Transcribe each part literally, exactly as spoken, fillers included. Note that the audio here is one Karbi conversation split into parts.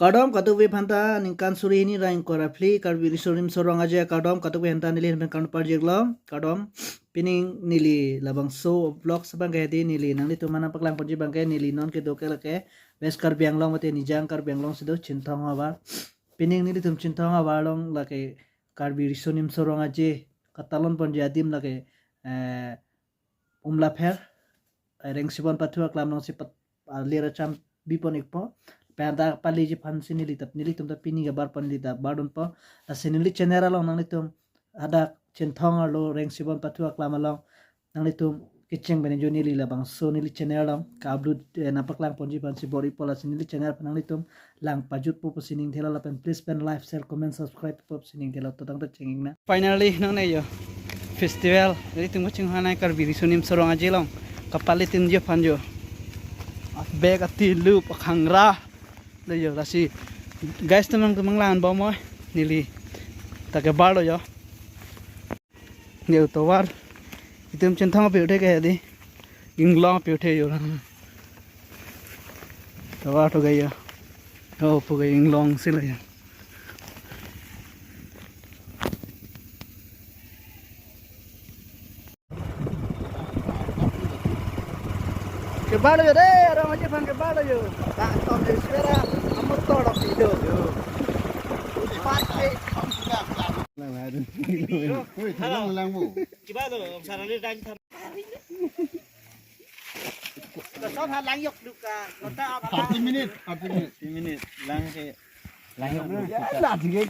Kardom kadokave aphanta, ningkan suri hini ra ingkoi ra phli Karbi Riso Nimso Rong Aje akardom kadokave aphanta neli ahin pen kardom parjirlo. Kardom, pining neli labangso vlog abangke hedi neli nanglitum aphan nangpaklang ponji abangke neli non kedo ke lake West Karbi Anglong mate Nijang Karbi Anglong si do Chinthong ahavar. Pining nelitum Chinthong ahavar along lake Karbi Riso Nimso Rong Aje katalon ponji adim lake, eh, Umlapher, eh, Rengsibon Pathu aklam alongsi pat, ah, lir acham bipon ikpo. Pen ta paleji aphansi neli ta, nelitum ta pini kabar pon neli ta bardunpo. Lasi neli channel along nanglitum hadak Chinthong arlo Rengsibon Pathu aklam along nanglitum kecheng pen jo neli labangso neli channel along ka-upload, eh, nangpaklang ponji aphansi bor-ipo, lasi neli channel aphan nanglitum lang pajutpo pusi ning thela lapen please pen like, share, comment, subscribe po pusi ning thela to tangte chenging na. Finally nangne jo festival nelitum kachinghon ai Karbi Riso Nimso Rong Aje along kapaletunji aphan jo. Bag ati lup akhangra le jo, lasi guys tum nangtum nanglang bomnoi, neli ta kebarlo jo. Yo tovar. Itum Chinthong apirthe ke hedi. Inglong apirthe yo lang. Tovar to gaya. Oh, pu gaya inglong si la ya. Kebarlo yo de, Rong Aje aphan kebarlo yo. Bang tom de sera, amor todok ido. Parke. Oi, thalang lang mo. Kiba do, sarali time tham. Kosong ha lang yok duka. Kota apa? Thirty minute, thirty minute. Thirty minute. Lang ke, lang yok duka. Ya, lah, sige.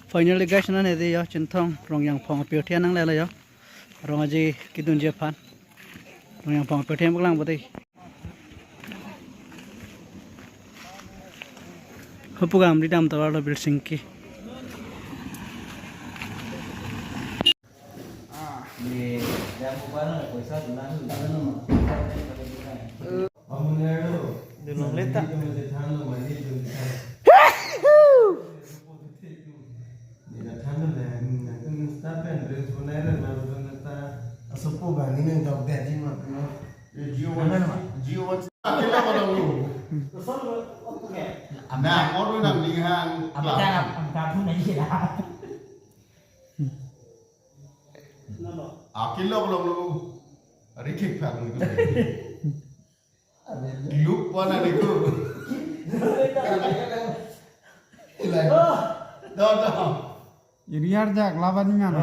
Finally guys, nangne hedi yo Chinthong Rongyangphong apirthe nanglelo yo. Rong Aje kedunji aphan. Rongyangphong apirthe paklang pute. Hupu gamri dam tovar lo Bilsingki. Ye, dia bukan ada paisa dulu. Dunong leta. Jio One, Jio One. Nah, orang nang lihat. Akilok long lu. Rikik phak lu. Luk wana niku. Do, do. Iriar jak laban ingan.